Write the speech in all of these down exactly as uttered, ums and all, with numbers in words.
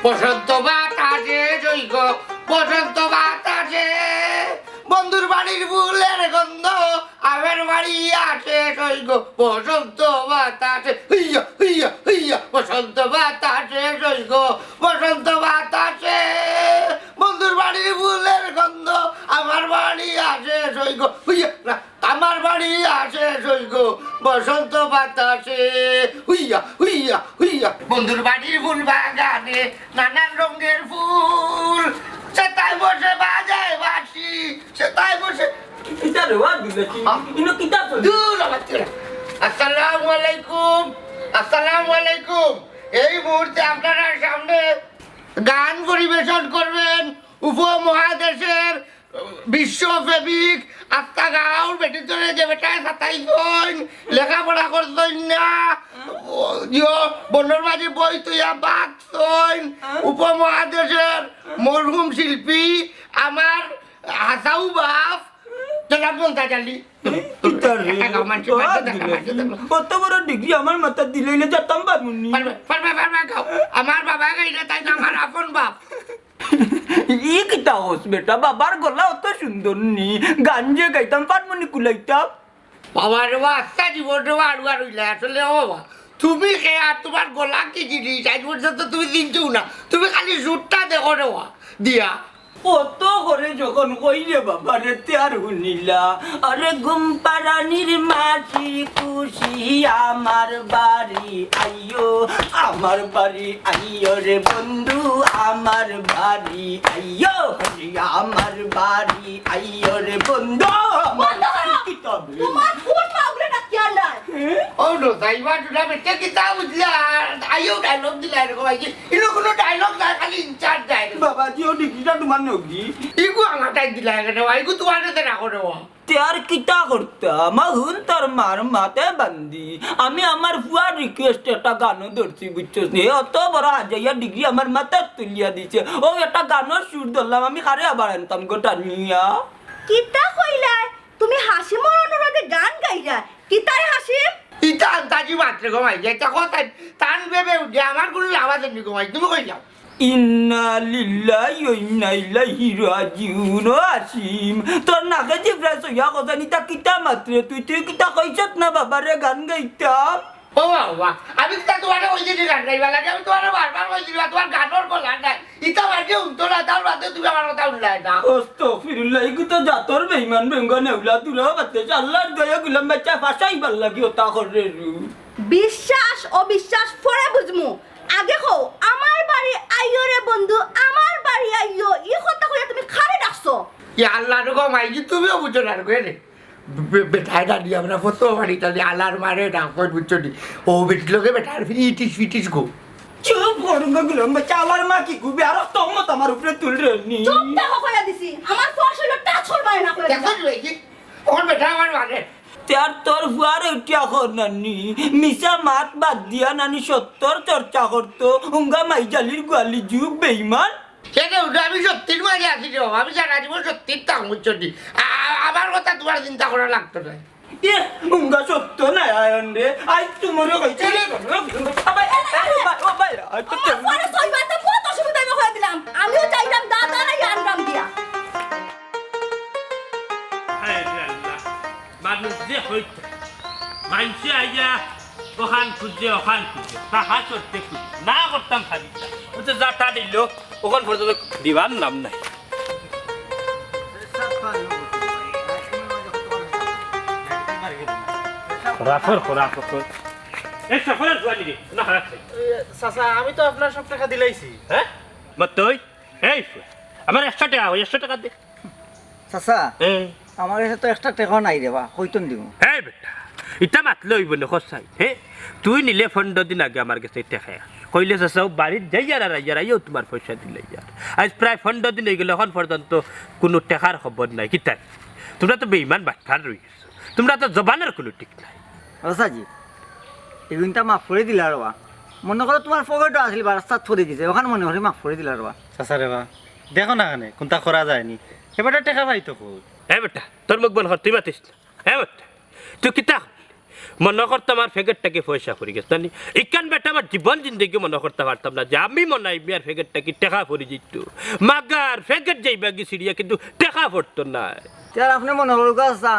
বসন্ত বাতাসে সই গো, বসন্ত বাতাসে, বন্ধুর বাড়ির ফুলের গন্ধ, আমার বাড়ি আসে সই গো, বসন্ত বাতাসে, হুইয়া, হুইয়া, হুইয়া, বসন্ত বাতাসে সই গো, বসন্ত বাতাসে, বন্ধুর বাড়ির ফুলের গন্ধ, আমার বাড়ি আসে সই গো, হুইয়া, না, আমার বাড়ি আসে সই গো, বসন্ত বাতাসে, হুইয়া, হুইয়া, হুইয়া, বন্ধুর বাড়ির ফুল বাগানে নানান রঙের ফুল, সে তাই বসে বাজায় বাঁশি, সে তাই বসে কিতা রে ওয়া দিলে কি? হ্যাঁ? ইনো কিতা চলে? দূর আমার থেকে। আসসালামু আলাইকুম, আসসালামু আলাইকুম। এই মুহূর্তে আপনারা সামনে গান পরিবেশন করবেন উপমহাদেশের বিশ্বপ্রেমিক আস্তা গাঁওর বেটিন্তরে যে বেটায় সাতাইছইন, লেখাপড়া করছইন না, ইয়ো, বনর মাঝে বই থইয়া বাঁচছইন, উপমহাদেশের মরহুম শিল্পী আমার হাসাউ বাপ জনাব মন্তাজ আলী। কিতা রে? একটা গাও মানছে, বাদ দিলে। অত বড় ডিগ্রি আমার মাথাত দিলে, ইলে যেতাম পারমুনি। পারবে, পারবে, পারবে, গাও। আমার বাবা গাইলে তাই না আমার আপন বাপ। ই কিতা কস বেটা, বাবার গলা অত সুন্দর নি, গান যে গাইতাম, পারমুনি কুলাইতাম। বাবা রে বাবা, আস্তা জীবন রে বাবা, আড়ুয়া রইলা আসলে। ও বাবা, তুমি কে আর তোমার গলা কি জিনিস? আজ পর্যন্ত তুমি চিনছো না, তুমি খালি সুরটা দেখো রে বাবা, দিয়া। অত করে যখন কইলে বাবা রে, তে আর হুনিলা। আরে ঘুম পাড়ানির মাছি খুশি আমার বাড়ি আইও, আমার বাড়ি আইও রে বন্ধু, আমার বাড়ি আইও, আমার বাড়ি আইও রে বন্ধু, আমার বন্ধ করো। কিতা বে? তোমার কোন মাগুরে ডাকিয়া নাই? ও নো, যাইবা টুনা বেটে কিতা বুঝলা? আইও ডায়লগ দিলা এরকম আইছি। ইনো কোনো ডায়লগ নাই, খালি ইনচার্জ ডায়লগ। বাবা জি, ও ডিগ্রিটা তোমার নগি। ইগু আমার টাইম দিলা এখানে, ইগু তোমার সাথে রাখো রে বাবা। তে আর কিতা করতাম? আহুন তোর মার মাতে বান্দি। আমি আমার ফুয়ার রিকোয়েস্ট একটা গানও ধরছি, বুঝছস নি? অত বড় আজাইয়া ডিগ্রি আমার মাথাত তুলিয়া দিছে। ও একটা গানর সুর ধরলাম, আমি কারে আবার আনতাম গো টানিয়া। কিতা কইলায়? তুমি হাসিমর অনুরোধে গান গাইলায়? কিতায় হাসিম? ইতা আন্তাজি মাত্রে গো মাই, ইতা কথা তান ভেবে উঠে আমার কোনো লাভ আছে নি গো মাই, তুমি কই যাও? ইন্না লিল্লাহি ওয়া ইন্না ইলাইহি রাজিউন। ও আসিম, তোর নাকে জিব্রাইল সইয়া কথা নি, তা কিতা মাতরে তুই? তুই কিতা কইছত না বাবারে গান গাইতাম? ও বাবা, আমি কিতা তোমারে কইছি নি গান গাইবার লাগি? আমি তোমারে বারবার কইছি না, তোমার গানর গলা নাই। ইতা মাঝে উনতো না, তার বাদে তুমি আমার কথা উনলায় না। আস্তাগফিরুল্লাহ, ইগু তো জাতর বেইমান বেঙ্গা নেউলা, দূরে বাতে আল্লাহর দয়া গুলাম বাচ্চা ফাঁসাইবার লাগি ওটা করে রু। বিশ্বাস অবিশ্বাস পরে বুঝমু। আগে কও, আমার বাড়ি আইও রে বন্ধু, আমার বাড়ি আইও। ই কথা কইয়া তুমি কারে ডাকছো? ইয়া আল্লাহ রে গো মাই, কি তুমিও বুঝো না রে বে-, বে-, বেটায় ডাকি আমরা ফটো মারি, তাহলে আলার মারে ডাক, বুঝছো নি? ও বেটির লগে বেটার ফিটিস ফিটিস গো। চুপ করুন গো গুলাম বাচ্চা, আমার মা কি গুবে আর তহমত আমার উপরে তুলরে নি। চুপ থাকো কইয়া দিছি, আমার ফোন ছিল টাচ করবায় না কইয়া দিছি। দেখো রে কি? ওর বেটা আমার মারে। তে আর তোর ফুয়ারে উঠিয়া কর নানি, মিছা মাত বাদ দিয়া নানি সত্যর চর্চা করতো, উঙ্গা মাইজালির গোয়ালি যুগ বেইমান। কেনে উঠো, আমি সত্যির মাঝে আছি রে বাবা, আমি সারা জীবন সত্যির তাং বুঝছো নি? আ-, আ-, আমার কথা তোমার চিন্তা করা লাগতো না। এ, উঙ্গা সত্য নারায়ণ রে, আই তোমারে কইছি রে, ও ভাই, ও ভাই, আই তো আমার ঘরে ছয় বার তো কত অসুবিধা আমি হয়ে দিলাম, আমিও চাইলাম দাদা নাই আনলাম দিয়া। হায় রে আল্লাহ, মানুষ যে হইতে, মানষে আইয়া ওখান খুঁজে, ওখান খুঁজে, তাহা চড়তে খুঁজে, না করতাম ভাবি। ও তো যাতা দিল, ওখান পর্যন্ত দিবার নাম নাই। খোরা কর, খোরা কর। এই সফরের জুয়ানি রে, না খারাপ খাই। এ, চাচা, আমি তো আপনার সব টাকা দিলাইছি। হ্যাঁ? মা তুই? এই, আমার একশো টাকা, ওই একশো টাকা দে। চাচা, হ্যাঁ। আমার কাছে তো একটা টেকা নাই রে বা, কইতন দিব। এই বেটা, ইটা মাতলে অইব না, কসাই, হে? তুই নিলে পনেরো দিন আগে আমার কাছে টেকা। কইলে চাচা, ও বাড়িত যাইয়ার আর আইয়ার, আইয়াও তোমার পয়সা দিলাইয়ার। আজ প্রায় পনেরো দিন অই গেল, এখন পর্যন্ত কোনো টেকার খবর নাই। কিতা? তোমরা তো বেইমান বাটপার রই গেছো। তোমরা তো জবানের কোনো ঠিক নাই। চাচাজি, এগুনটা মাফ করে দিলা রে বা। মনে করো তোমার পকেটও আছিল বা রাস্তাত থই দিছে, ওখান মনে করি মাফ করে দিলা রে বা। চাচা রে বা, দেখো না কেনে, কোনটা করা যায়নি। এবারে টেকা পাই তো কই? এ বেটা, তোর মুখ বন্ধ কর, তুই মাতিস না। এ বেটা, তুই কিতা? মনো করতাম আর ফেকেটটাকে পয়সা পড়ি গেছে, জানি। ইখান বেটা আমার জীবন জিন্দেগি মনো করতাম পারতাম না যে আমি মনাই মিয়ার ফেকেটটাকে টেকা পড়ি যাইতো। মাগার ফেকেট যাইবাগি ছিড়িয়া কিন্তু টেকা পড়তো না। তে আর আপনে মনো করউক্কা চাচা,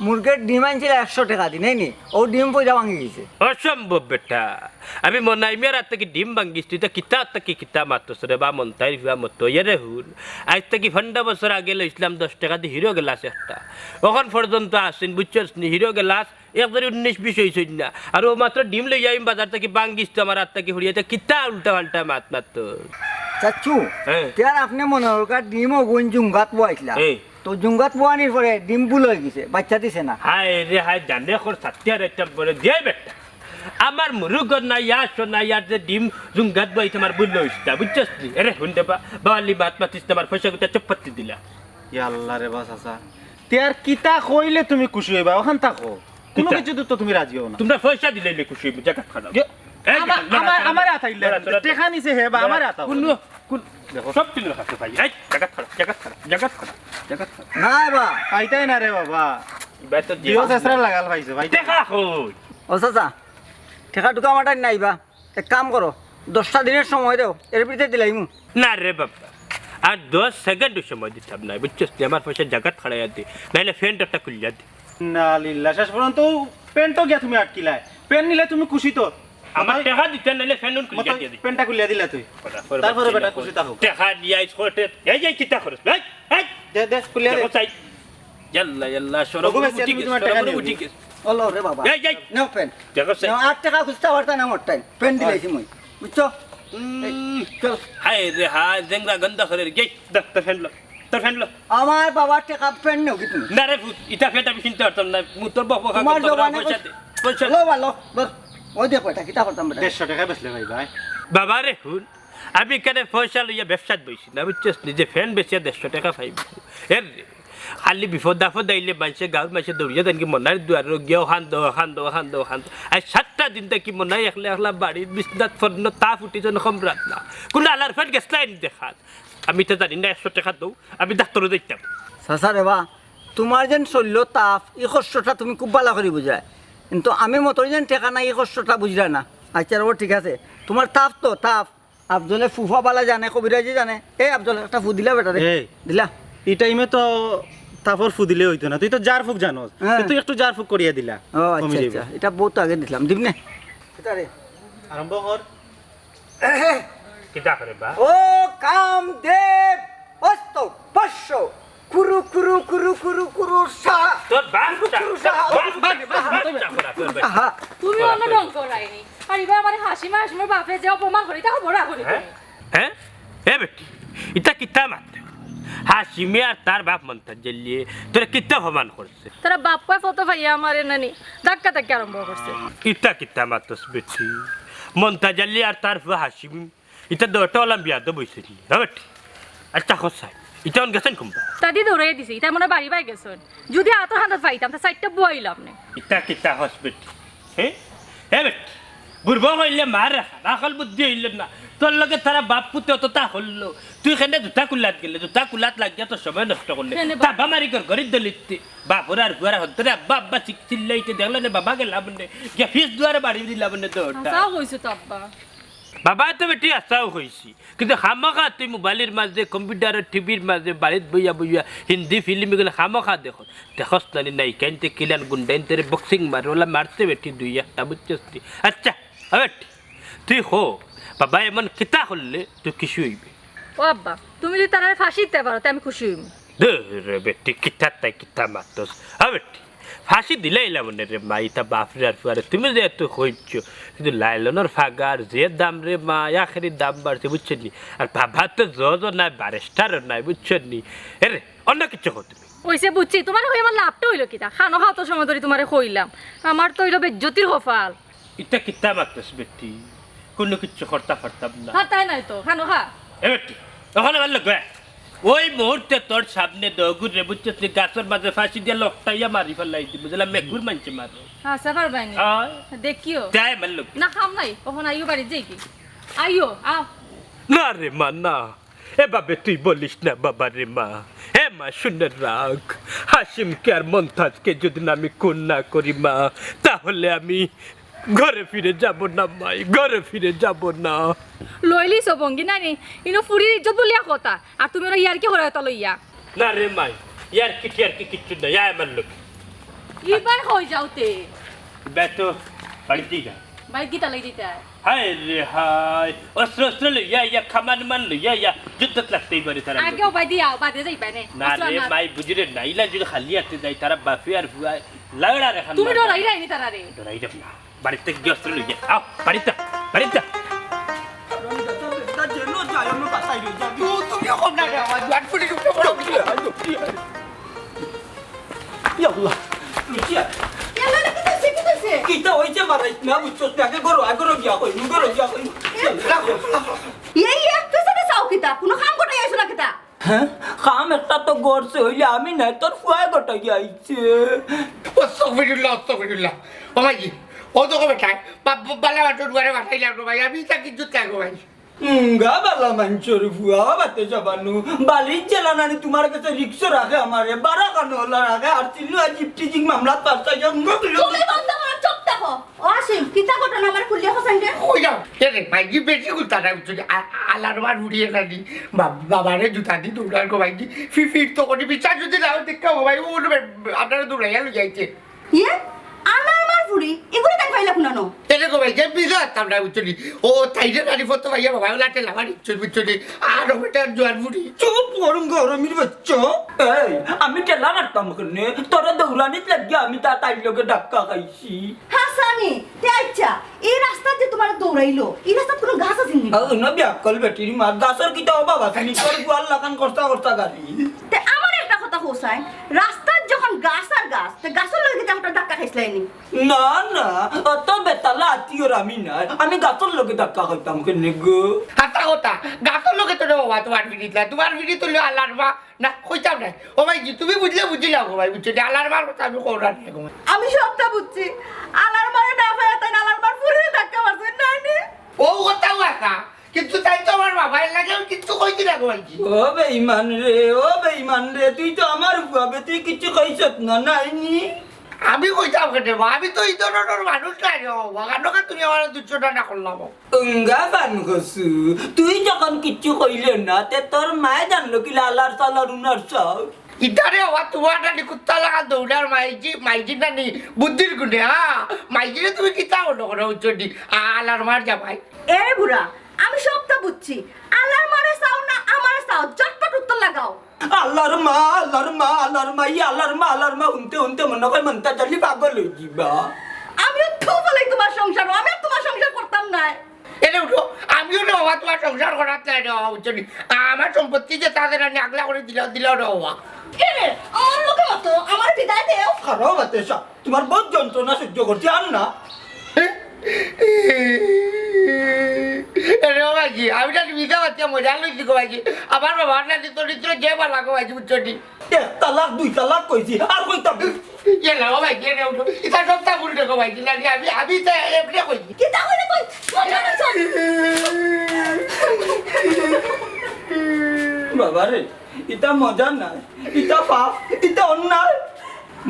মুরগির ডিম আনছিলা একশো টেকা দি, নায় নি? অউ ডিম পইড়া ভাঙ্গি গেছে। অসম্ভব বেটা। আমি মনাই মিয়ার আত থাকি ডিম ভাঙ্গিছি, ইতা কিতা আত থাকি কিতা মাতস রে বা মন্তাইর ফুয়া মতো। এরে হুন, আইজ থাকি পনরো বছর আগে লইছলাম দশ টেকা দি হিরো গ্লাস একটা। অখন পর্যন্ত আছইন, বুঝছস নি? হিরো গ্লাস এক ধরি উনিশ বিশ অইছইন না। আর অউ মাত্র ডিম লইয়া আইমু বাজার থাকি, ভাঙ্গিছ তো আমার আত থাকি পড়িয়া, ইতা কিতা উল্টা পাল্টা মাত মাতস? চাচু, হ্যাঁ। তে আর আপনে মনো করউক্কা ডিম অগুন জুঙ্গাত বওয়াইছলা। এই। তো জুঙ্গাত বওয়ানির পরে ডিম ভুল অই গেছে, বাইচ্চা দিছে না। হায় রে হায়, জানে কর ছাত্তি আর একটা বলে দিয়ে বেটা। আমার মুরুগর না ইয়া সোনা ইয়ার যে ডিম জুঙ্গাত বওয়াইতে আমার ভুল অইছে না, বুঝছস নি? এরে হুন রে বা, বাওয়ালি মাত মাতিস না, আমার পয়সা গুতা চুপ্পাতি দিলা। ইয়া আল্লাহ রে বা চাচা, তে আর কিতা কইলে তুমি খুশি অইবা? অখান থাকো। কুনু কিতা? কিছুত তো তুমি রাজি অও না। তুমরা পয়সা দিলাইলে খুশি অইমু, জাগাত খাড়াও। ইয়ে, এই আমার, জাগাত আমার, খাড়াও। আমার আত আইলে। দাঁড়া, দাঁড়া। টেকা নিছে হে বা, আমার আত আইলে। কুনু, কুন-, দেখো। সব দিনের কাছে ভাই। এই, জাগাত খাড়াও, জাগাত খাড়াও, জাগাত খাড়াও, জাগাত খাড়াও। না বা। পাইতায় না রে বাবা। এবার তো জিও জিও চেষ্টা লাগাল পাইছো, ভাই। টেকা কই? ও চাচা, টেকা টুকা আমার টাইম নাই বা। এক কাম করো, দশটা দিনের সময় দেও, এর ভিতরে দিলাইমু। না রে বাবা, আর দশ সেকেন্ডও সময় দিতাম না, বুঝছস নি? আমার পয়সা জাগাত খাড়াইয়া দে, নাইলে প্যান্ট একটা খুলিয়া দে। না লিল্লা, শেষ পর্যন্ত প্যান্টও গিয়া তুমি আটকিলায়। প্যান্ট নিলে তুমি খুশি তো? আমার টেকা দিতে নাইলে প্যান্ট খুলিয়া মতো দিয়া দে। প্যান্টটা খুলিয়া দিলা তুই। তারপরে বেটা খুশি থাকো। টেকা নিয়া আইস কোটে, এই যে কিতা করস? এই, এই। দে, দে, খুলিয়া দে। দেখো চাই। ইয়াল্লা, ইয়াল্লা, শরম ওগো, বেশি উঠি তুমি গেছে, তোমার শরম টেকা নিও। উঠি গেছে। ওলো রে বাবা। এই, এই। নেও প্যান্ট। দেখো চাই। নেও, আট টেকা খুঁজতে পারতা না মোর টাইম। প্যান্ট দিলাইছি মুই। বুঝছো? উম, এই, চল। হায় রে হায়, জেংরা গন্ধ করে রে। গেই, দেখ, তোর প্যান্ট লো। তোর প্যান্ট লো। আমার বাবার টেকা প্যান্ট নেও কি তুমি? না রে ফুত, ইটা প্যান্ট আমি কিনতে পারতাম না। মু তোর বক বকা তোমার করতে পারতাম, জবানে পয়সা কইছ-, দে। পয়সা লো বা লো, বস। ওই দেখো, এটা কিতা করতাম বেটা? দেড়শো টেকা বেচলে ভাই, ভাই। বাবা রে, হুন। আমি কেনে পয়সা লইয়া ব্যবসাত বইছি না, বুঝছস নি? যে প্যান্ট বেচিয়া দেড়শো টেকা পাইমু। এর রে, খালি বিপদ আপদ আইলে মানষে, গাঁওর মানষে দৌড়িয়া যাইন কি মনাইর দুয়ারো গিয়া, "অখান দেও, অখান দেও, অখান দেও, অখান দেও।" আইজ সাতটা দিন থাকি মনাই একলা একলা বাড়িত বিছনাত পড়িয়া তাপ উঠিছে না, কম রাত না। কুনু আলার প্যান্ট গেছলা নি দেখাত। আমি তো জানি না, একশো টেকা দেও, আমি ডাক্তারো যাইতাম। চাচা রে বা, তুমার যেন শরীরো তাপ, ই কষ্টটা তুমি খুব ভালা করি বুঝরায়। কিন্তু আমি মতর যেন টেকা নাই, ই কষ্টটা বুঝরায় না। আচ্ছা রে বা, ঠিক আছে, তুমার তাপ তো তাপ, আফজলে ফুফা বালা জানে, কবিরাজি জানে। এই আফজল, একটা ফু দিলা বেটারে। এই। দিলা। ই টাইমে তো তাপর ফু দিলে অইতো না, তুই তো জার ফুক জানোস। হ্যাঁ। তুই একটু জার ফুক করিয়া দিলা। ও, আচ্ছা, কমি যাইবো। আচ্ছা, ইটা বউত আগে দিছলাম, দিমনে? কিতারে? আরম্ভ কর। কিতা করে বা? ও কামদেব, অস্ত, পশ্য, কুরু, কুরু, কুরু, কুরু, কুরু, সা। তোর বাপ কুরু, চা-, কুরু, সা, তোর বাপ, বাপ, বাপ, বাপ, বাপ, বাপ, চা করা, তোর বাপ। আহা। তুমি করা, অন্য তোর ঢং বাপ। করায়নি। আর ইবার আমারে হাসিমে, হাসিমর বাপে যে অপমান করে, তা বড় করে হ্যাঁ? তুমি। হ্যাঁ? এ বেটি, ইতা কিতা মাত? হাসিমে আর তার বাপ মন্তাজ আলিয়ে তোরে কিতা অপমান করছে? তারা বাপ কয় ফটো পাইয়া আমারে নানি ধাক্কা ধাক্কি আরম্ভ করছে। ইতা কিতা মাতস বেটি? মন্তাজ আলি আর তার ফুয়া হাসিম, ইতা দুইটা অইলা বেয়াদব অইছে নি? হ্যাঁ বেটি? আচ্ছা, কও চাই, ইতা অন গেছইন কুনবা? তাদি দৌড়াই দিছে, ইতা মনে বাড়ি বাই গেছইন। যদি আতর হান্দাত পাইতাম, তা সাইডটা বইলাম নে। ইতা কিতা কস বেটি? হে? হে বেটি, বুরবক অইলে মার রাখা, আকল বুদ্ধি অইল না। তোর লগে তারা বাপ পুতে অততা করলো, তুই কেনে জুতা কুলাত গেলে, জুতা কুলাত লাগিয়া তোর সময় নষ্ট করলে। কেনে বা? তাবা মারি ঘর ঘরির দলিতে, বাপর আর ফুয়ার হন্তরে আব্বা আব্বা চিক চিল্লাইতে দেখলে নে, বাবা গেলা বনে, গিয়া ফিস দুয়ারে বাড়ি দিলা বনে দৌড়টা। হাছা কইছো তো আব্বা। বাবা তো বেটি হাছাউ কইছি, কিন্তু খামোখা তুই মোবাইলর মাঝে, কম্পিউটারর, টিভির মাঝে, বাড়িত বইয়া বইয়া হিন্দি ফিল্ম ইগুলা খামোখা দেখস। দেখস না নি নায়িকাইন্তে কিলান গুন্ডাইন্তরে বক্সিং মারে, অলা মারতে বেটি দুই একটা, বুঝছস নি? আচ্ছা, ও বেটি, তুই ক, বাবা এমন কিতা করলে তুই খুশি অইবে? ও আব্বা, তুমি যদি তারারে ফাঁসি দিতে পারো, তে আমি খুশি অইমু। দূর রে বেটি, কিতা তাই কিতা মাতস? ও বেটি, ফাঁসি দিলাইলা বনে রে মা, ইতা বাপরে আর ফুয়ারে, তুমি যে এত কইছো, কিন্তু লাইলনর ফাগার যে দাম রে মা, আখেরি দাম বাড়ছে, বুঝছো নি? আর বাবা তো জজও নাই, ব্যারিস্টারও নাই, বুঝছো নি? এরে, অন্য কিছু কও তুমি। অইছে বুঝছি, তুমারে কই আমার লাভটা অইলো কিতা? খানো খাওয়াত সময় ধরি তুমারে কইলাম, আমার তো অইলো বেইজ্জতির কপাল। ইতা কিতা মাতস বেটি? কুনু কিচ্ছু করতা পারতাম না। পারতায় নায় তো, খানো খা। এ বেটি, অখন আমার লগে আয়। ওই মুহূর্তে তোর সামনে দগুর রে, বুঝছস নি, গাছর মাঝে ফাঁসি দিয়া লটকাইয়া মারি ফালাই দিমু, বুঝলা, মেকুর মানষে মারে। আচ্ছা, পারবায় নি। আয়। দেখিও। তে আয় আমার লগে। না, কাম নাই, অখন আইও বাড়িত যাইগি। আইও, আও। না রে মা, না। এভাবে তুই বলিস না বাবা রে মা। হে মা, শুনে রাখ, হাসিমকে আর মন্তাজকে যদি না আমি খুন না করি মা, তা হলে আমি ঘরে ফিরে যাব না মাই, ঘরে ফিরে যাব না। লইলিছো ভঙ্গি নানি, ইনো ফুরির ইজ্জত বলিয়া কথা, আর তুমি ওরা ইয়ারকি করায় তা লইয়া। না রে মাই, ইয়ারকি টিয়ারকি কিচ্ছু নাই, আয় আমার লগে। ইবায় কই যাওতে? ইবায় তো বাড়িত গিয়া। বাড়িত গিয়া তা লই দিতা। হায় রে হায়, অস্ত্র অস্ত্র লইয়া ইয়া, কামান মান লইয়া ইয়া, যুদ্ধত লাগতেই পারে তারা। আগে ওবায়দি আও, বাদে যাইবায় নে। না রে মাই, বুঝরে না, ইলা যদি খালি আতে যাই, তারা বাপে আর ফুয়ায় লাড়া রেখান তুমি মারবা। ডরাইরায়নি তারারে। ডরাইরাম না। বাড়িত গিয়া অস্ত্র লইয়া আও, বাড়িত, বাড়িত। তুমি কম না রে, আমার জোয়ান ফুড়ি ঢুকতে বড় কি হয়? ইয়া আল্লাহ, লুচিয়া। ইয়া আল্লাহ, কিতা অইছে, কিতা অইছে? কিতা অইছে মারাইস না, বুঝছস না? আগে ঘরো আয়, ঘরো গিয়া কইমু, ঘরো গিয়া কইমু। এই, এই, তুই সাথে চাও কিতা? কোনো কাম করতে আইছো না কিতা? হ্যাঁ? কাম একটা তো করছে, অইলে আমি নাই, তোর ফুয়ায় ঘটাই আইছে। আস্তাগফিরুল্লাহ, আস্তাগফিরুল্লাহ। ও মাইজি, ও তো কবে তাই? বালা বাটর দুয়ারে বাসাই লাগলো ভাই, আমি তা কিচ্ছু চাইবো ভাই। উঙ্গা বালা মানষর ফুয়া, বাতে সাবানু, বালির জেলা নানি তোমার কাছে রিক্সা রাখে আমারে, বারা কানো ওলা রাখে, আর চিল্লু আজ ইফটিজিং মামলা পাঁচটা জঙ্গ তুমি বন্ধ করো, চুপ থাকো। ও আসিম, কিতা ঘটনা আমার খুলিয়া হোসেন রে? ওই যাও, কে রে, মাইজি বেশি গুলতা না, বুঝছো নি? আ-, আলার মার উড়িয়ে না দি, বা-, বাবারে জুতা দি দৌড়ার গো মাইজি, ফি-, ফির তো করি বিচার যদি নাও দেখতে হবে ভাই, ও উঠবে, আপনারা দৌড়াইয়া লই যাইছে। ইয়ে? আলার মার ফুড়ি? এগুলো তাই পাইলা কুনানো? এরে গো মাইজি, যে বিজা আতাম না, বুঝছো নি? ও, তাই যে নানি ফটো ভাইয়া বাবা, ওলা টেলা মারি, বুঝছো, বুঝছো নি? আর ও বেটার জোয়ান ফুড়ি। চুপ করুন গরমির বাচ্চা। এই, আমি টেলা মারতাম কেনে? তোরা দৌড়ানিত লাগিয়া আমি তা তাইর লগে ধাক্কা খাইছি। হাসানি, তে আচ্ছা, এই রাস্তাত যে তোমার দৌড়াইলো, এই রাস্তাত কোনো গাছ আছে নি? আ, না বিয়াক্কল বেটির মা, গাছর কিতা অভাব আছে নি? তোর গোয়াল লাখান করতা করতা গাড়ি। তে আমার একটা কথা হোসাইন, রাস্তাত যখন গাছ আর গাছ, তে গাছর লগে কিতা হঠাৎ ধাক্কা খাইছলায় নি? না, না, অত বেতালা আত্মীয়র আমি নাই। আমি গাছর লগে ধাক্কা খাইতাম কেনে গো? হাছা কথা, গাছর লগে তো রে বাবা তোমার ফিরিত না, তোমার ফিরিত অইলো আলার মা। না, কইতাম নায়। ও মাইজি, তুমি বুঝলে বুঝিলাও গো ভাই, বুঝছো নি? আলার মার কথা আমি কওরাম না গো ভাই। আমি সবটা বুঝছি। আলার মারে না পাইয়া তাইন আলার মার ফুড়িরে ধাক্কা মারছইন, নায় নি? ও কথাও আছে। কিন্তু তাইন তো আমার বাবা, এর লাগি আমি কিচ্ছু কইছি না গো ভাইজি। ও বেইমান রে, ও বেইমান রে, তুই তো আমার ফুয়া বে, তুই কিচ্ছু কইছত না, নায় নি? আমি কইতাম কেনে বা, আমি তো ই ধরনর মানুষ নায় রে বাবা, কেনে তুমি আমারে দুইশো টাকা করলাম? উঙ্গা পান কসু, তুই যখন কিচ্ছু কইলে না, তে তোর মায়ে জানলো কিলা আলার চালার উনার চাও? ইতারে বাবা, তোমার নানি কুত্তা লাগা দৌড়ার মাইজি, মাইজি নানি বুদ্ধির গুণে, হ্যাঁ? মাইজিরে তুমি কিতা মনো করো, বুঝছো নি? আলার মার জামাই। এ বুড়া, আমি সবটা বুঝছি। আলার মারে চাও না আমারে চাও, ঝটপট উত্তর লাগাও। আলার মা, আলার মা, আলার মা, ই আলার মা, আলার মা, হুনতে হুনতে মনো কয় মন্তাজ আলী পাগল অই যিবা। আমিও থু বলাই তোমার সংসার, আমি আর তোমার সংসার করতাম নায়। এরে উঠো, আমিও রে বাবা তোমার সংসার করাত নায় রে বাবা, বুঝছো নি? আমার সম্পত্তি যে তাদের আমি আগলা করি দিলাও, দিলাও রে বাবা। এরে, আমার লগে মাতো, আমার বিদায় দেও। খারাপ আছে সব। তোমার বহুত যন্ত্রণা সহ্য করছি, আর না। এরে বাবাজি, আমি না মিছা মাতিয়া মজা লইছি গো বাবাজি। আমার বাবার নানি চরিত্র যে বালা গো বাবাজি, বুঝছো নি? এক তালাক, দুই তালাক কইছি, আর কইতাম না। এ না বাবাজি, এরে উঠো। ইতা সবটা ভুল দেখো বাবাজি, নানি, আমি, আমি ইতা এমনে কইছি। কিতা কইলে কই? মজা করছো? বাবা রে, ইতা মজা নায়, ইতা পাপ, ইতা অন্যায়।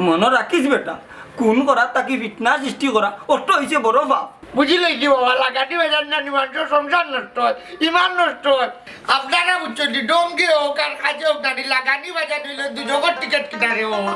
মনো রাখিস বেটা, খুন করা থাকি ফিতনা সৃষ্টি করা, অটা অইছে বড় পাপ। বুঝিলাইছি বাবা, লাগানি বাজার নানি মানষর সংসার নষ্ট অয়, ইমান নষ্ট অয়। আপনারা বুঝছইন নি, ঢঙ্গি অউক আর কাজে অউক নানি, লাগানি বাজার অইলে দুজখর টিকিট কিনা রে বাবা।